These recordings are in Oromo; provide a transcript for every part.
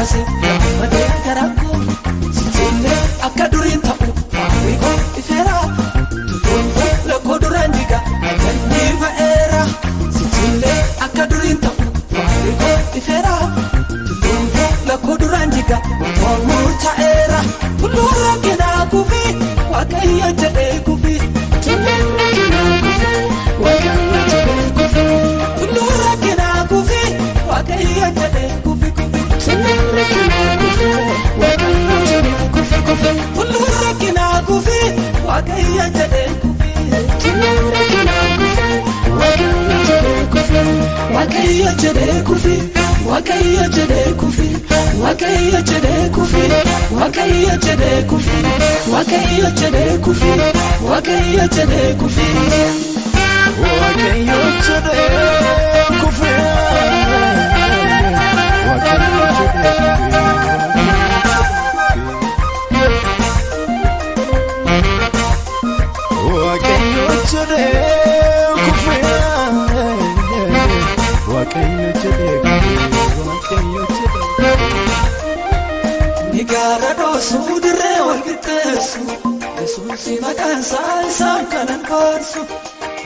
kaase gammadee garaa koo. Sichillee akka duriin ta'u faarri koo ifeera. Tulluun fuula koo duraan jiga ajajni ba'eera. Sichillee akka duriin ta'u faarri koo ifeera. Tulluun fuula koo duraan jiga wantoon murtaa'eera. Tulluun rakkinaa kufi Waaqayyo jedhee kufi. Tulluun rakkinaa kufi Waaqayyo jedhee kufi. Tulluun rakkinaa kufi Waaqayyo jedhee kufi kufi. Tulluun rakkinaa kufi Waaqayyo jedhee kufi kufi. Tulluun rakkinaa kufi Waaqayyo jedhee kufi. Tulluun rakkinaa kufi Waaqayyo jedhee kufi. Waaqayyo jedhee kufi. Waaqayyo jedhee kufi. Waaqayyo jedhee kufi. Waaqayyo jedhee kufi. Waaqayyo jedhee kufi. Waaqayyo jedhee kufi. Waaqayyo jedhee kufe. Waaqayyo jedhee kufe. Waaqayyo jedhee kufe. Waaqayyo jedhee kufe. Waaqayyo jedhee. Ni gaara dhoosuu dirree wal qixxeessu. Yesuus maqaan isaa isaan kanan faarsu.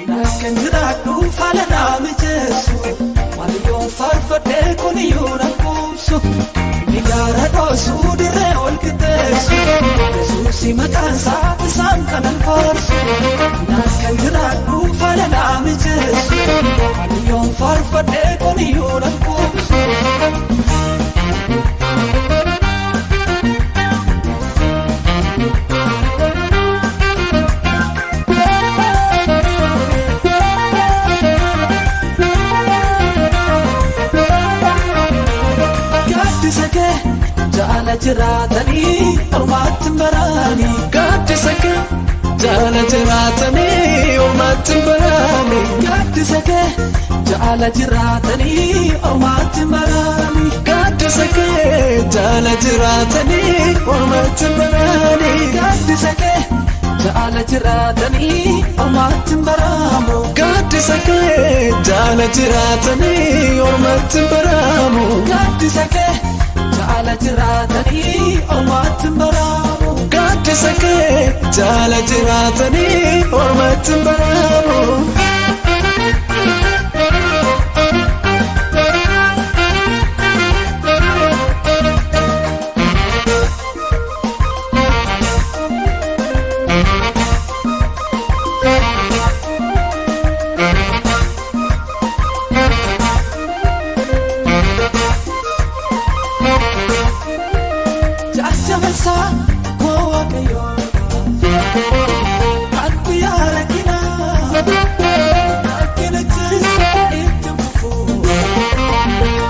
Nakkan jiraadhu faala naa mijeessu. Waaqayyoon faarfadhee kuniyyuu nan quubsu. Ni gaara dhoosuu dirree wal qixxeessu. Yesuus maqaan isaa isaan kanan faarsu. Nakkan jiraadhu faala naa mijeessu. Waaqayyoon faarfadhee kuniyyuu nan quubsu. Gaaddisa kee jaala jiraatanii ormaatti hin baraanii. Gaaddisa kee jaala jiraatanii ormaatti hin baraani. Gaaddisa kee jaala jiraatanii ormaatti hin baraanii. Gaaddisa kee jaala jiraatanii ormaatti hin baraani. Gaaddisa kee jaala jiraatanii ormaatti hin baraamu. Gaaddisa kee jaala jiraatanii ormaatti hin baraamu. Gaaddisa kee jaala jiraatanii ormaatti hin baraamu. Gaaddisa kee jaala jiraatanii ormaatti hin baraamu. Jajjabeessaa koo Waaqayyoo kan guyyaa rakkinaa rakkinichis itti fufuu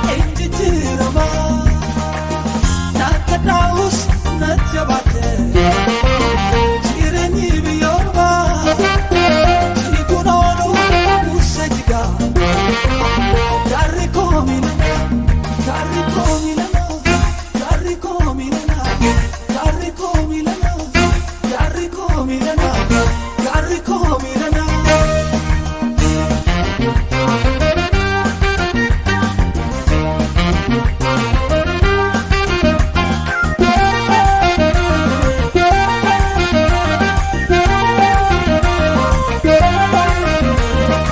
hin jijjiiramaa natti dhaa'us na jabaate jireenyi biyyooma jiguun oolu buusee jigaa gaarri koo miidhana gaarri koo miidhana gaarri koo miidhana gaarri koo miidhana gaarri koo miidhana gaarri koo miidhana.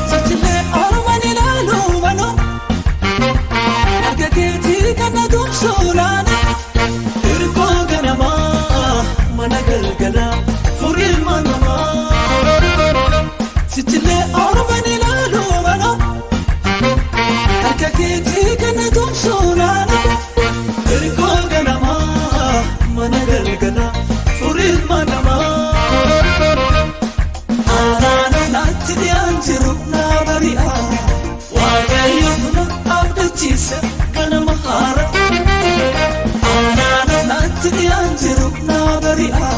Sochiilee ormaan ilaaluu manu harka keetii kan na tumsu laana. Hirkoo ganamaa mana galgalaa furii manamaa. Sochiilee ormaan ilaaluu manu harka keetii kan na tumsu laana. Hirkoo ganamaa mana galgalaa furii manamaa. Aanaan naatti dhiyaan jiru naa bari'a. Waaqayyo na abdachiise ganama haara. Aanaan naatti dhiyaan jiru naa bari'a.